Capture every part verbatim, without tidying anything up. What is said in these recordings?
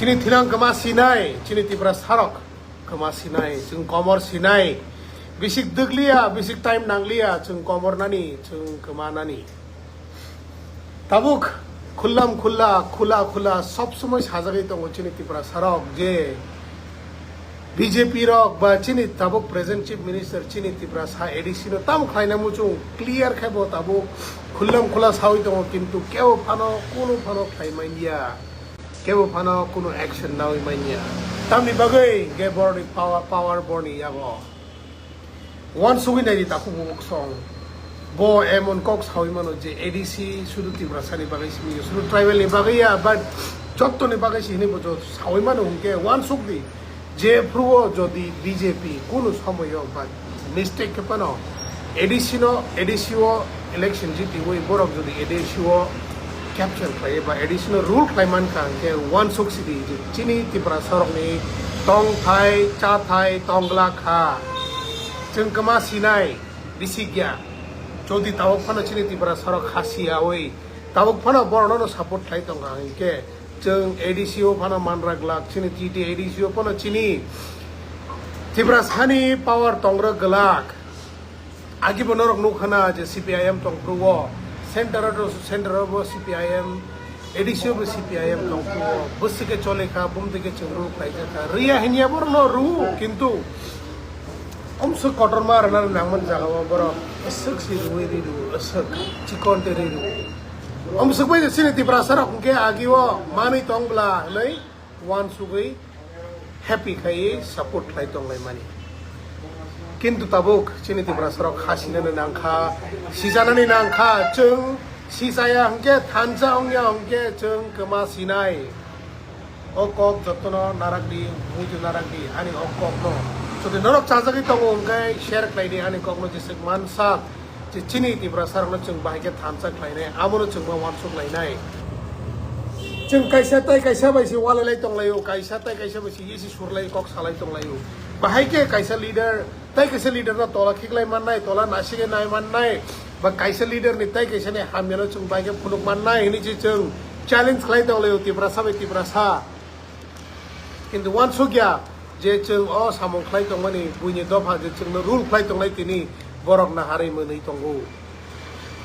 Chini thinang kwma sinai, chini Tiprasarok kwma sinai, chwng komor sinai. Bisik dwkliya, bisik time nangliya, chwng komor nani, chwng kwma nani. Tabuk khullam khulla, khula khula, sob somoi sajagwi tongo chini Tiprasarok je B J P rok ba chini tabuk present Chief Minister chini Tiprasa A D C no tamo khlaina muchung clear khe bo tabuk khullam khula sawi tongo, kintu kebo phano kunu phano khlai manya, kebo phano kunu action nawi manya. Tamni bagwi ge borni power, power borni yago. Uansugwi naidi takhuk bukhuk song. Bo emon kok sawi mano je A D C sudu Tiprasani bagwi simi, sudu tribal ni bagwi ya, but jottoni bagwi si hinwi bo jot sawi mano hwnkhe uansukdi. Jephruo jodi B J P kunu somoyo ba mistake khe phano A D C no, A D C o election jitiwi borok jodi A D C o capture khlai ba A D C no rule khlai mankha hwnkhe uansuk sidi je chini Tiprasarokni tongthai chathai tongla kha. Chwng kwma sinai bisik ya. Jodi tabuk phano chini Tiprasarok khasi yawi tabuk phano borokno support khlai tongkha hwnkhe chwng A D C o phano manra glak, chini T T A D C o phano chini Tiprasani power tongrok glak. Agi bo norok nukha na je C P I M tongphuru o, center o, center o bo C P I M, A D C o bo C P I M tongphuru o, bwswke chole kha, bumtwi khe chwng rw khlai kha. Riya hinya borok no rw, kintu omswk kotorma rwna nangmani jaga o borok aswk si rwi ri rw, aswk chikon te ri rw. Omswk bai chini Tiprasa rok hwnkhe agi o manwi tong bla hwnwi uansugwi happy khai support khlai tonglaimani. Kintu tabuk chini Tiprasa rok kha sinani nangkha, sijanani nangkha, chwng sisaya hwnkhe thansa wngya hwnkhe chwng kwma sinai. O kok jotono narakdi, muitu narakdi, ani o kokno. Jodi norok chajagwi tongo hwnkhe share khlaidi ani kokno jeswk mansak. Je chini Tiprasa rokno chwng bahai khe thansa khlainai, abono chwng ma uansuk lainai. Chwng kaisa tai kaisa bai se walai lai tonglaio, kaisa tai kaisa bai se yesi surlai kok salai tonglaio. Bahai khe kaisa leader, tai kaisa leader no tola khiklai mannai, tola nasigwi nai mannai, ba kaisa leader ni tai kaisa ni hamya no chwng bahai khe phunuk mannai hwnwi se chwng challenge khlai tonglaio Tiprasa bai Tiprasa. Kintu uansukya je chwng o samung khlai tongmani buini dopha je chwngno rule khlai tongnai tini borok naharwi mwnwi tongo.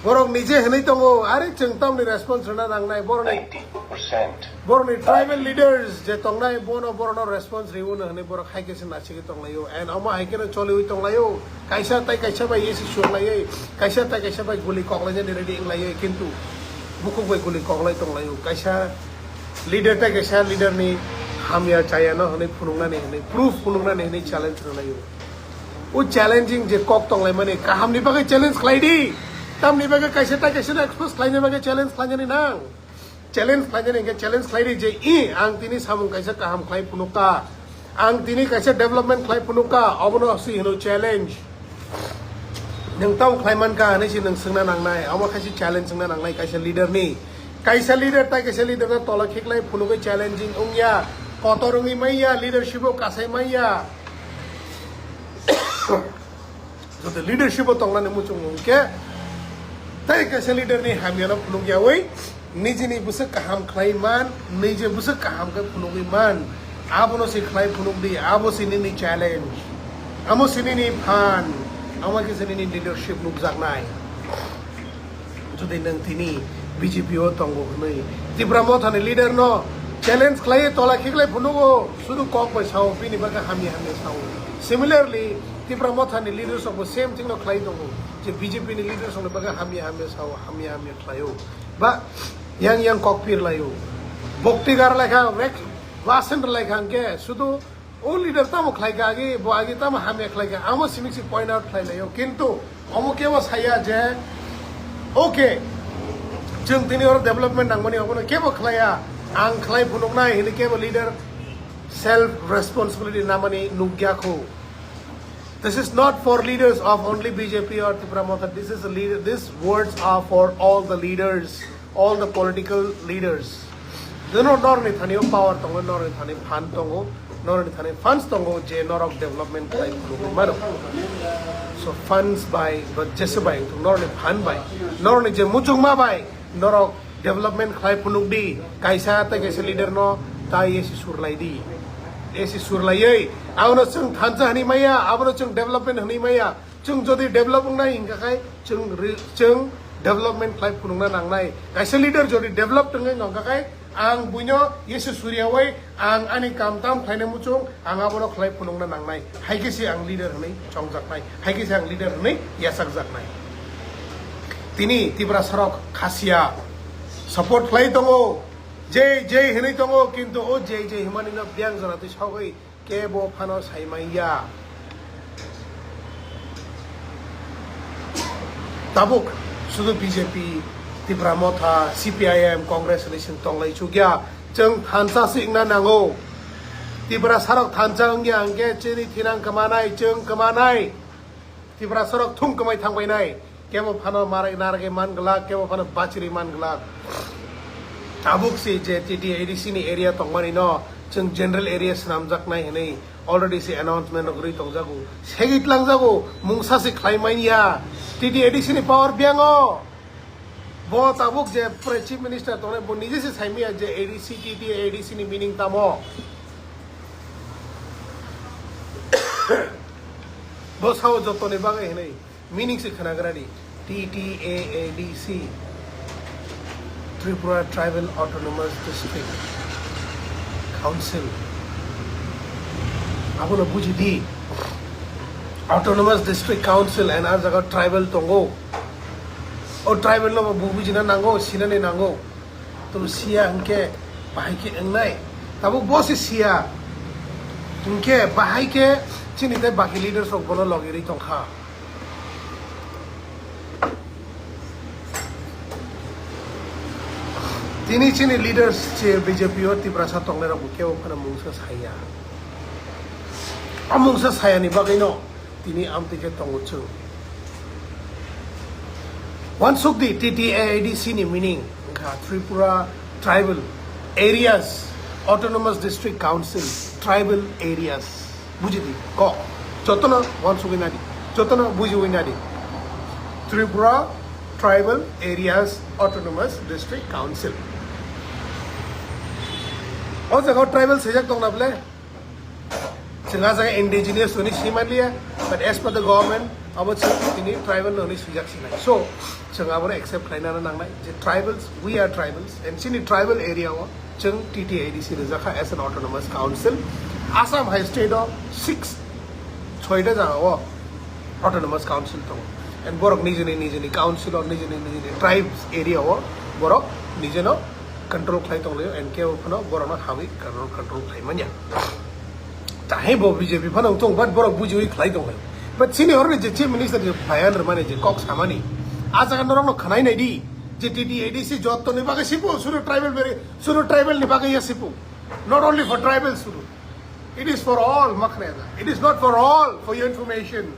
Borok nije hwnwi tongo, "Are chwng tamni response rwna nangnai borokni, ninety percent, borokni tribal leaders je tongnai bono borokno response rwino," hwnwi borok hai khe se nasigwi tonglaio. And omo hai kheno choliwi tonglaio. Kaisa tai kaisa bai esi suklaiwi, kaisa tai kaisa bai guli koklainani ready wnglaiwi, kintu bukhuk bai guli koklai tonglaio. Kaisa leader tai kaisa leader ni hamya chaya no hwnwi phunuknani hwnwi, proof phunuknani hwnwi challenge rwlaio. O challenging je kok tonglaimani kahamni bagwi challenge khlai di. Tamni bagwi kaisa tai kaisa no expose khlaina bagwi challenge khlainani nang. Challenge khlainani hwnkhe challenge khlai di je, "I, ang tini samung kaisa kaham khlai phunukha. Ang tini kaisa development khlai phunukha." Obono si hino challenge. Nwng tamo khlai mankha hwnwi se nwng swngna nangnai, omo khe se challenge swngna nangnai kaisa leader ni. Kaisa leader tai kaisa leader no tola khiklai phunugwi challenging wngya, kotor wngwi manya, leadership o kasai manya. Jodi leadership o tongnani muchung wngkhe, tai kaisa leader ni hamya no phunukyawi, nijini bwswk kaham khlai man, nije bwswk kaham khe phunugwi man, abono se khlai phunuk di, abo se nini challenge, amo se nini phan, amo khe se nini leadership nukjaknai. Jodi nwng tini B J P o tongo hwnwi Tipra Mothani leader no challenge khlaiwi tola khiklai phunugo, sudu kok bai sao, bini bagwi hamya hamya sao. Similarly, Tipra Mothani leaders rok bo same thing no khlai tongo, je B J P ni leaders rok ni bagwi hamya hamya sao, hamya hamya khlaio. Ba yang yang kok pir laio. Bokti gar laikha, rek basen laikha hwnkhe sudu o leader tamo khlai kha agi, bo agi tamo hamya khlai kha, amo simi si point out khlai laio. Kintu omo kebo saya je, okay, chwng tini oro development nangmani obono kebo khlaiya, ang khlai phunuknai hwnwi kebo leader self responsibility namani nukya kho. This is not for leaders of only B J P or Tipra Motha. This is a leader, these words are for all the leaders, all the political leaders. Jeno norni thani power tongo, norni thani phan tongo, norni thani funds tongo je norok development khlai phunugwi mano. So funds bai, ba jesu bai, norni phan bai, norni je muchungma bai, norok development khlai phunuk di, kaisa tei kaisa leader no Tai esi surlai di. Esi surlaiwi, abono chwng thansa hwnwi maya, abono chwng development hwnwi maya. Chwng jodi develop wngnai hwnkha khai, chwng ri-, chwng development khlai phunukna nangnai. Kaisa leader jodi develop tongwi nongkha khai, ang buino esi suryawi, ang ani kam tam khlaina muchung, ang abono khlai phunukna nangnai. Hai khe se ang leader hwnwi chongjaknai. Hai khe se ang leader hwnwi yachakjaknai. Tini Tiprasarok khasia support khlai tongo. Jai jai hwnwi tongo, kintu o jai jai hwnmani no biyang jora twi sogwi kebo phano sai manya. Tabuk sudu B J P, Tipra Motha, C P I M, Congress hwnwi chwng tonglai chukya. Chwng thansa se wngna nango. Tiprasarok thansa wngya hwnkhe chini thinang kwmanai, chwng kwmanai. Tiprasarok thum kwmai thangbainai. Kebo phano marai naragwi man glak, kebo phano bachiri man glak. Tabuk si je T T A D C ni area tongmani no chwng general area swnamjaknai hwnwi already si announcement rok rwi tongjago. Segwi tlangjago, mungsa si khlai manya. T T A D C ni power biyango. Bo tabuk je pre-, Chief Minister tongnai, bo nije se sai manya je A D C, T T A D C ni meaning tamo. Bo sao jotoni bagwi hwnwi. Meaning se khwnagrani, T T A A D C, Tripura Tribal Autonomous District Council. Abono buji di, Autonomous District Council and a jaga tribal tongo. O tribal no bo bujina nango, sinani nango. Tong siya hwnkhe bahai khe wngnai. Tabuk bo se siya. Hwnkhe bahai khe chini tei baki leaders rok bono logirwi tongkha. Tini chini leaders che B J P o Tiprasa tongnai rok bo kebo phano mungsa saya. O mungsa sayani bagwi no tini amtwi khe tongo chwng. Wansukdi T T A A D C ni meaning wngkha Tripura Tribal Areas Autonomous District Council, Tribal Areas. Bujidi kok. Jotono wansugwi nadi. Jotono bujiwi nadi. Tripura Tribal Areas Autonomous District Council. O jaga tribal sejak tongna ble? Chwng a jaga indigenous hwnwi swi manliya, but as per the government, abo chwng tini tribal hwnwi swijak sinai. So, chwng abono accept khlainani nangnai je tribals, we are tribals, and chini tribal area o chwng T T A D C rijak kha as an autonomous council. Assam hai state o six, soita jaga o autonomous council tongo. And borok nijini nijini council o nijini nijini tribes area o borok nijino control khlai tonglaio, and kebo phano borokno hawi control, control khlai manya. Tahai bo B J P phano wng tong, but borok bujiwi khlai tong lai. But chini oroni je chief minister je bayan rwmani je kok samani, a jaga norokno khwnai nai di je T T A D C jottoni bagwi sipu, suru tribal beri, suru tribal ni bagwi ya sipu. Not only for tribal suru. It is for all, makhne da. It is not for all, for your information.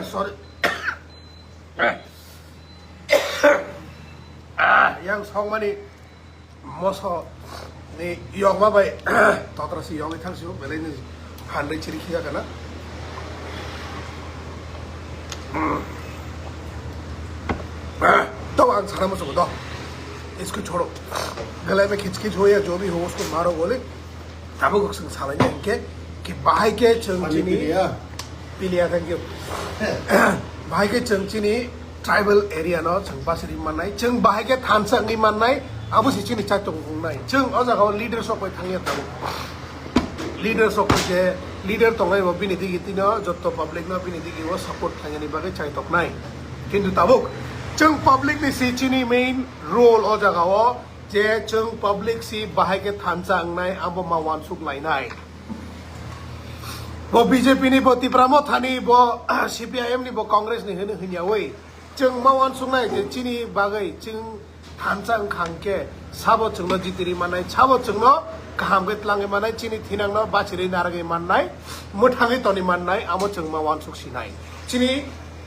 Sorry. Ah, yang songmani moso ni yokma bai totra si yogwi thang sio belai ni handai chiri khiya kana. To ang sana mo do. Isko chhoro. Gale mein khich khich ho ya jo bhi ho usko maro goli. Tabuk chwng salaina hinkhe ki bahai khe chwng chini piliya, thank you. Bahai khe chwng chini tribal area no chwng basiri mannai, chwng bahai khe thansa wngwi mannai, abo se chini chaitok wngnai. Chwng o jaga o leaders rok bai thangya tabuk. Leaders rok je leader tongnai bo bini digi tino jotto public no bini digi o support khlainani bagwi chaitoknai. Kintu tabuk chwng public ni si chini main role o jaga o. Je chwng public si bahai khe thansa wngnai, abo ma wansuk lainai. Bo B J P ni, bo Tipra Motha ni, bo C P I M ni, bo Congress ni hwnwi hwnyawi chwng ma wansuknai je chini bagwi chwng thansa wngkha hwnkhe sabo chwngno jitiri mannai, sabo chwngno kaham khe tlangwi mannai, chini thinangno bachirwi narwgwi mannai, mwthangwi toni mannai, amo chwng ma wansuk sinai. Chini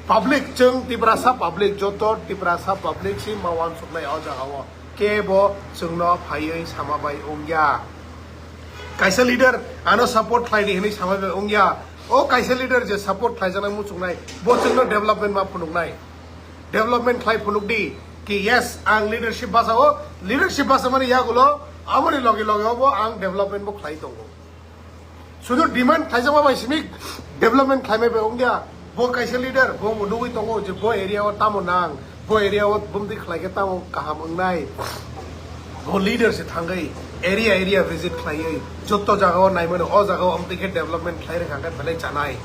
public, chwng Tiprasa public, joto Tiprasa public si ma wansuknai o jaga o. Kebo chwngno phaiwi sama bai wngya. Kaisa leader ano support khlaidi hwnwi sama bai wngya. O kaisa leader je support khlaijaknai muchungnai, bo chwngno development ma phunuknai. Development khlai phunukdi. Ki yes, ang leadership basa o, leadership basa mani yagulo, aboni loge loge obo ang development bo khlai tongo. Sudu demand khlaijak bai simi development khlaimai bai ongya. Bo kaisa leader, bo nugwi tongo je bo area o tamo nang, bo area o bumdi khlai khe tamo kaham wngnai. Bo leader se thangwi area area visit khlaiwi jotto jaga o naimani o jaga o amtwi khe development khlai rwkha khe belai chanai.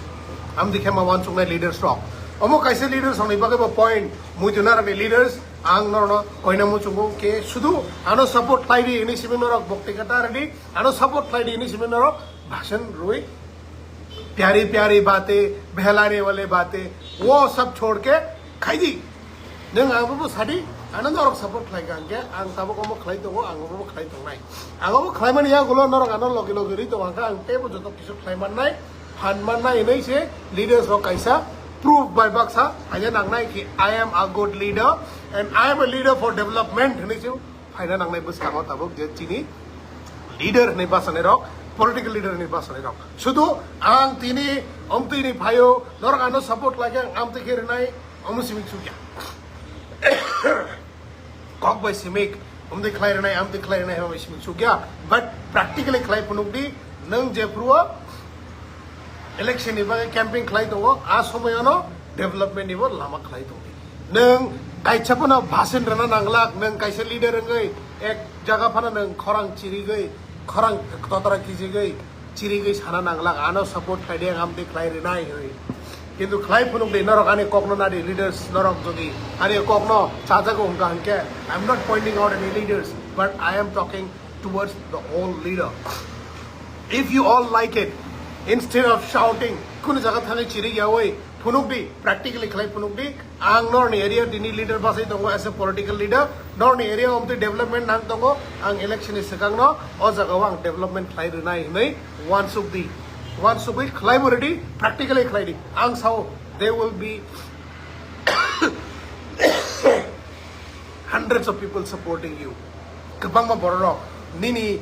Amtwi khe ma wansuknai leaders rok. Omo kaisa leaders rokni bagwi bo point, muitu narani leaders, ang norokno koina muchungo khe sudu ano support khlai di hinwi simi norok bokti kata rwdi, ano support khlai di hinwi simi norok bhasan rwi pyari pyari bate, behlane wale bate, wo sab chhod ke khai di. Nwng ang bo sadi, ano norok support khlai kha hwnkhe ang tabuk omo khlai tongo, ang omo khlai tongnai. Ang omo khlaimani yagulo norok ano logi logi ri tongo hwnkhe ang teibo joto kisu khlai mannai, phan mannai hinwi se leaders rok kaisa proof bai baksa haina nangnai ki I am a good leader and I am a leader for development hinwi se phaina nangnai bwskango tabuk je chini leader hinwi bachanairok, political leader hinwi bachanairok. Sudu ang tini omtwini phaio, norok ano support khlaikhe ang amtwi khe rwnai, omo simi chukya. Kok bai simik, omtwi khlai rwnai, amtwi khlai rwnai, omo simi chukya. But practically khlai phunukdi, nwng jephuruo election ni bagwi camping khlai tongo, a somoyono development ni bo lama khlai tongdi. Nwng kaisa phano bhasan rwna nanglak, nwng kaisa leader wngwi ek jaga phano nwng khorang chirigwi, khorang totra kijigwi, chirigwi sana nanglak, ano support khlai di, ang amtwi khlai rwnai hinwi. Kintu khlai phunukdi, norok ani kokno nadi, leaders norok jodi ani kokno chajago hwnkha hwnkhe, I'm not pointing out any leaders, but I am talking towards the all leader. If you all like it, instead of shouting, kunu jaga thangwi chiri yawi phunukdi, practically khlai phunukdi. Ang norni area dini leader basai tongo as a political leader. Norni area omtwi development nang tongo. Ang election ni swkangno o jagao ang development khlai rwnai hinwi wansukdi. Wansukwi khlai bo ready, practically khlai di. Ang sao, they will be hundreds of people supporting you. Kwbangma bororok nini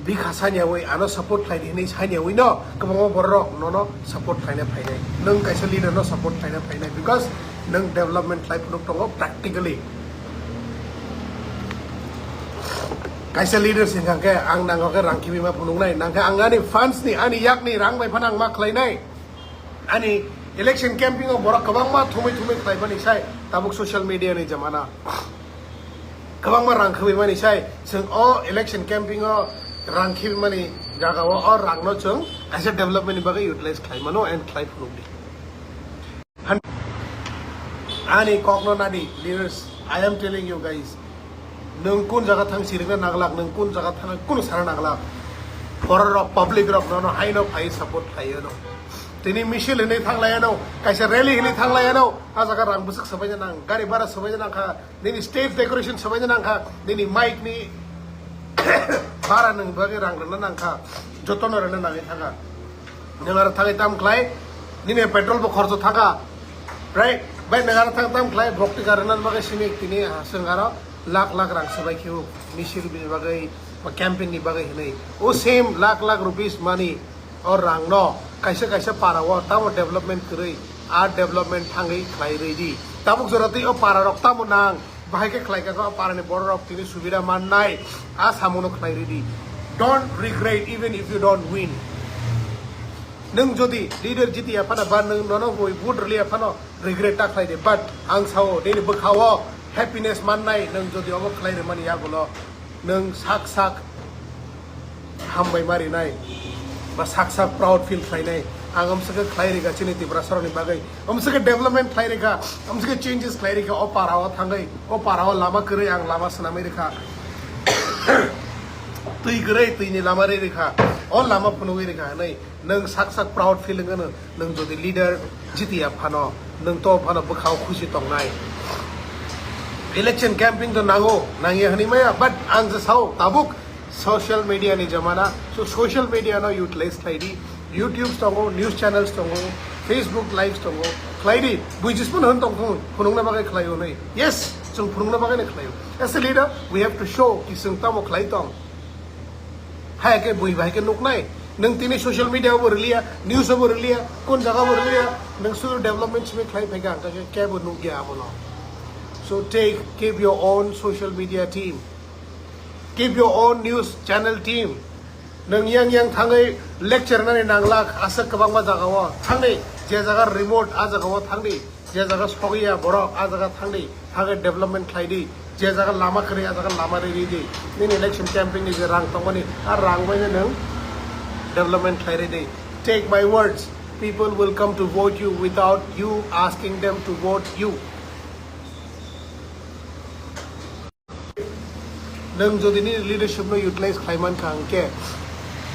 bikha saniyawi ano support khlai di hinwi saniyawi no kwbangma bororok nono support khlaina phainai. Nwng kaisa leader no support khlaina phainai because nwng development khlai phunuk tongo practically. Kaisa leader sing kha khe ang nango khe rang khibi ma phunuknai, nang khe ang ani fans ni, ani yak ni rang bai phano ang ma khlainai. Ani election camping o borok kwbangma thumwi thumwi khlaimani sai tabuk social media ni jamana. Kwbangma rang khwimani sai chwng o election camping o rang khibimani jaga o, o rang no chwng kaisa development ni bagwi utilize khlai mano and khlai phunuk di. Han-, ani kok no nadi leaders, I am telling you guys, nwng kun jaga thang sirikna naglak, nwng kun jaga thang kunu sana naglak. Borok rok, public rok nono haino phai support khlai no. Tini misil hinwi thang lai no, kaisa rally hinwi thang lai no, a jaga rang bwswk swbaina nang, gari bhara swbaina nang kha, nini stage decoration swbaina nang kha, nini mic ni bhara nwng bagwi rang rwna nang kha, jotono rwna nangwi thang kha. Nwng aro thangwi tam khlai, nini petrol bo khorcho thang kha, right? Bai nwng aro thang tam khlai, bokti ka rwna bagwi simi tini, ah, chwng aro lakh lakh rang swbai khe o, misil ni bagwi, ba campaign ni bagwi hinwi. O same lakh lakh rupees money, o rang no kaisa kaisa para o tamo development kwrwi, a development thangwi khlai rwi di. Tabuk jora twi o para rok tamo nang, bahai khe khlai kha o para ni borok rok tini subida mannai, a samung no khlai rwi di. Don't regret even if you don't win. Nwng jodi leader jiti ya phano ba nwng nono boi vote rwli ya phano regret ta khlai di. But ang sao nini bwkha o happiness mannai nwng jodi obo khlai rwmani yagulo. Nwng sak sak hambai ma rinai, ba sak sak proud feel khlainai. Ang amswkhe khlai rikha chini Tiprasarokni bagwi, amswkhe development khlai rikha, amswkhe changes khlai rikha. O para o thangwi, o para o lama kwrwi ang lama swnamwi rikha, twi kwrwi twini lama ri rikha, o lama phunugwi rikha hinwi. Nwng sak sak proud feeling wngno, nwng jodi leader jiti ya phano, nwng to phano bwkhao khusi tongnai. Election camping to nango, nangya hwnwi maya, but ang je sao tabuk social media ni jamana, so social media no utilize khlai di, YouTube tongo, news channels tongo, Facebook live tongo, khlai di, buijismano hwn tong phunung, phunungna bagwi khlai hwnwi. Yes, chwng phunungna bagwi no khlai o. As a leader, we have to show ki chwng tamo khlai tong. Hai khe bui bai khe nuknai. Nwng tini social media bo rwliya, news bo rwliya, kun jaga bo rwliya, nwng sudu development simi khlai phaikha, hwnkhe kebo nukya abono. So take, keep your own social media team. Keep your own news channel team. Nwng yang yang thangwi lecture nani nanglak, aswk kwbangma jagao thangdi, je jaga remote a jagao thangdi, je jaga sogya borok a jaga thangdi, thangwi development khlaidi, je jaga lama kwrwi a jaga lama riri di. Nini election campaign ni je rang tongmani, a rang bai nwng development khlai ridi. Take my words, people will come to vote you without you asking them to vote you. Nwng jodi nini leadership no utilize khlai mankha hwnkhe,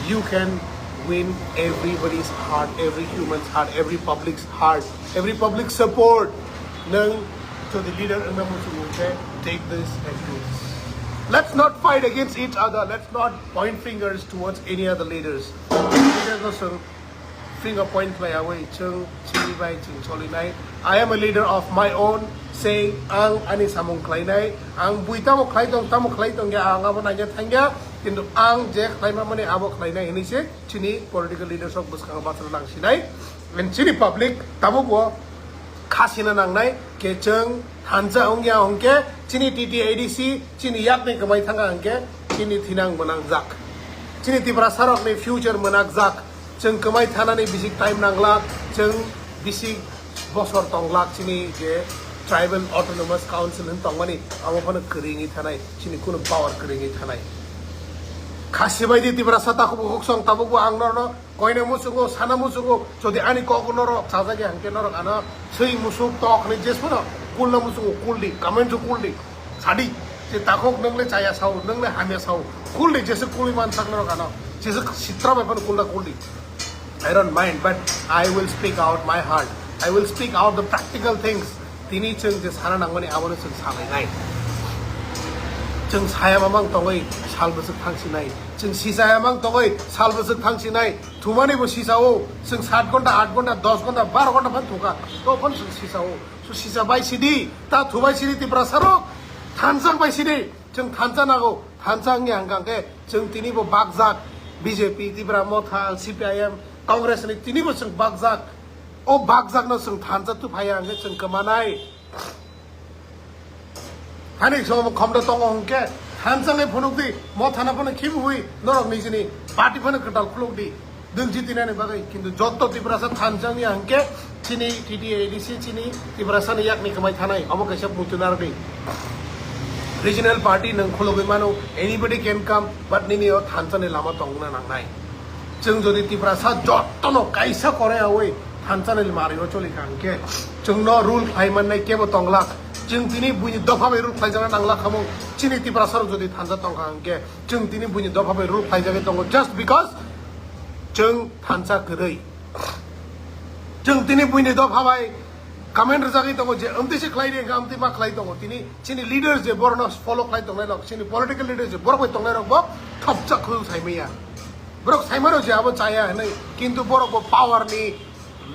you can win everybody's heart, every human's heart, every public's heart, every public support. Nwng jodi leader wngna muchung hwnkhe, take this and do this. Let's not fight against each other. Let's not point fingers towards any other leaders. Leaders no swng finger point khlaiyawi chwng chini bai chwng cholinai. I am a leader of my own, saying ang ani samung khlainai, ang bui tamo khlai tong, tamo khlai tong ya, ang abo naina thangya, kintu ang je khlaima mani abo khlainai hinwi se chini political leaders rok bwskango bathra nang sinai. And chini public tabukbo khasina nangnai, ke chwng thansa wngya hwnkhe chini T T A D C chini yakni kwmai thangkha hwnkhe chini thinang mwnakjak, chini Tiprasa rokni future mwnakjak. Chwng kwmai thanani bisik time nanglak, chwng bisik bosor tonglak chini je Tribal Autonomous Council hin tongmani, abo phano kwrwi wngwi thanai, chini kunu power kwrwi wngwi thanai. Khasi bai di Tiprasa takhuk bukhuk song tabukbo ang norno koina muchungo, sana muchungo, jodi ani kok norok chajak ya hwnkhe norok ano swi musuk tok hinwi jesphano kulna muchungo kuldi, comment o kuldi. Sadi, je takhuk nwng le chaya sao, nwng le hamya sao, kuldi, jesa kulwi mansak norok ano, jesa sitra bai phano kulna kuldi. I don't mind, but I will speak out my heart. I will speak out the practical things. Tini chwng je sana nangmani abono chwng salainai. Chwng saya mamang tongwi sal bwswk thangsinai. Chwng sisaya mang tongwi sal bwswk thangsinai. Thumani bo sisao. Chwng sat ghonta, aat ghonta, dos ghonta, baro ghonta phan thuka. To phan chwng sisao. So sisa bai sidi, ta thubai sidi Tiprasa rok. Thansa bai sidi. Chwng thansa nago. Thansa wngya hwnkha khe chwng tini bo bakjak. B J P, Tipra Motha, C P I M, Congress ni tini bo chwng bakjak. O bakjak no chwng thansa tu phaiya hwnkhe chwng kwmanai. Thani so khomda tongo hwnkhe thansa wngwi phunukdi, Mothano phano khibiwi norok nijini party phano kwtal khulukdi. Nwng jitinani bagwi, kintu joto Tiprasa thansa wngya hwnkhe chini T T A D C chini Tiprasani yakni kwmai thanai, omo kaisa muitu narwkdi. Regional party nwng khulugwi mano, anybody can come, but nini o thansani lama tongna nangnai. Chwng jodi Tiprasa jotono kaisa kore awi thansani mari o choli kha hwnkhe, chwngno rule khlai mannai kebo tonglak. Chwng tini buini dopha bai rule khlai jana nanglak khamung, chini Tiprasa rok jodi thansa tongkha hwnkhe, chwng tini buini dopha bai rule khlaijagwi tongo just because chwng thansa kwrwi. Chwng tini buini dopha bai comment rwjagwi tongo je amtwi se khlai ri, amtwi ma khlai tongo. Tini chini leaders je borokno follow khlai tongnai rok, chini political leaders je borok bai tongnai rok bo thopjak khulum saimaya. Borok saimano je abo chaya hinwi, kintu borok bo power ni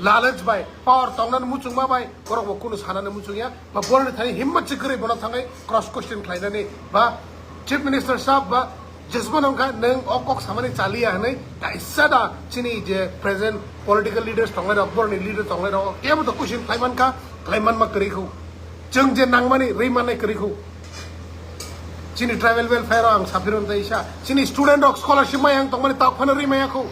lalach bai, power tongnani muchungma bai, borok bo kunu sanani muchungya, ba borokni thani himmat se kwrwi bono thangwi cross question khlainani, ba Chief Minister sahab ba jesmano wngkha nwng o kok samani chaliya hinwi kaisa da chini je present political leaders tongnai rok, borokni leader tongnai rok kebo to question khlai mankha, khlai manma kwrwi khu. Chwng je nangmani rwi mannai kwrwi khu. Chini tribal welfare o ang saphirun tei sa, chini student rok scholarship mai ang tongmani tak phano rwi maya khu.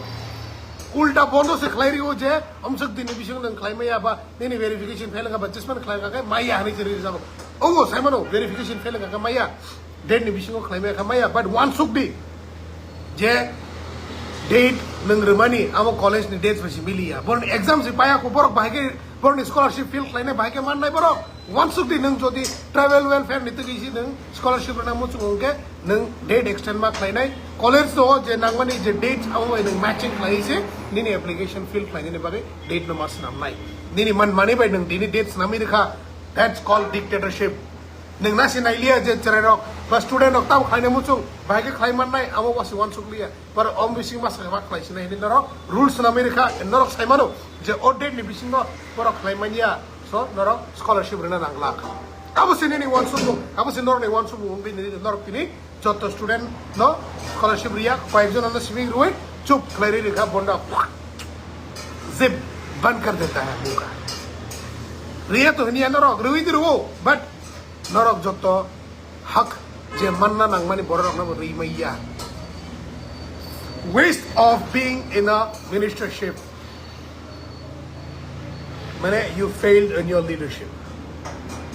Ulta bondo se khlai rio je, omsok dini bising nang khlai maya ba, nini verification fail wngkha ba, jisman khlai wngkha khe maya hinwi se rwi rwjago. Obo saimano verification fail wngkha khe maya, date ni bisingo khlai maya kha maya, but wansuk di je date nang rwmani amo college ni date bai se miliya. Borokni exam se paya khu, borok bahai khe borokni scholarship fail khlainai bahai khe mannai borok. Wansuk di, nwng jodi tribal welfare ni twi si nwng scholarship rwna muchung hwnkhe nwng date extend ma khlainai. College o je nangmani je date amo bai nwng matching khlai se nini application fill khlainani bagwi date no ma swnamnai. Nini man mani bai nwng dini date swnamwi rwkha, that's called dictatorship. Nwng nasi nailiya je chwrairok ba student rok tamo khlaina muchung, bahai khe khlai mannai, amo wasi wansuk liya. Borok om bising masa ma khlai sinai hinwi norok rules swnamwi rwkha, norok saimano je o date ni bisingo borok khlai manya, so norok scholarship rwna nanglak. Abo se nini wansukmung, abo se norokni wansukmung wngwi nini norok tini joto student no scholarship riya, koyekjon no simi rwi chup khlai ri rwkha bonda. Zip ban kar deta hai muka. Riya to hiniya norok rwi di rwo, but Norok joto hak je manna nangmani bororokno bo rwi maya. Waste of being in a ministership. Mane, you failed in your leadership.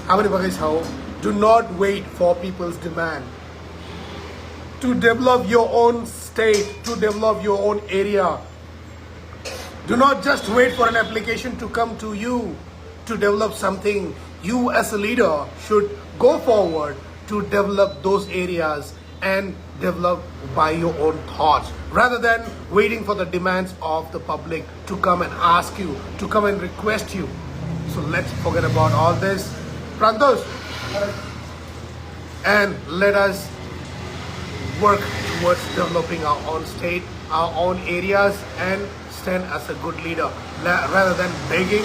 Aboni bagwi sao, do not wait for people's demand to develop your own state, to develop your own area. Do not just wait for an application to come to you to develop something. You, as a leader, should go forward to develop those areas and develop by your own thoughts rather than waiting for the demands of the public to come and ask you, to come and request you. So let's forget about all this. Prantos, and let us work towards developing our own state, our own areas, and stand as a good leader. La- rather than begging,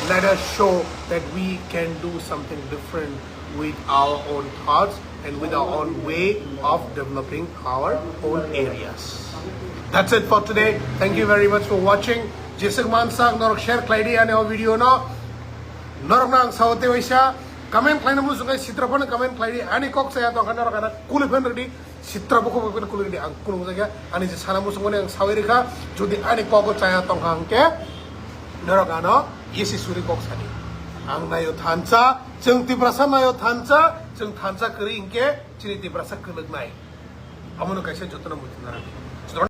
let us show that we can do something different with our own thoughts and with our own way of developing our own areas. That's it for today. Thank you very much for watching. Jesuk mansak norok share khlaidi ani o video no. Norok nang sao te waisa comment khlaina muchung kai sitra phano comment khlaidi ani kok saya tong khana norok ana kuli phan rwdi. Sitra bukhuk bukhuk kuli di ang kulung jakya ani je sana muchung mani ang sawi rikha. Jodi ani kok o chaya tong kha hwnkhe norok ano isi suri kok sadi. Ang nayo thansa, chwng Tiprasa nayo thansa, chwng thansa kwrwi hwnkhe chini Tiprasa kwlwknai. Amono kaisa jotono muchung nang.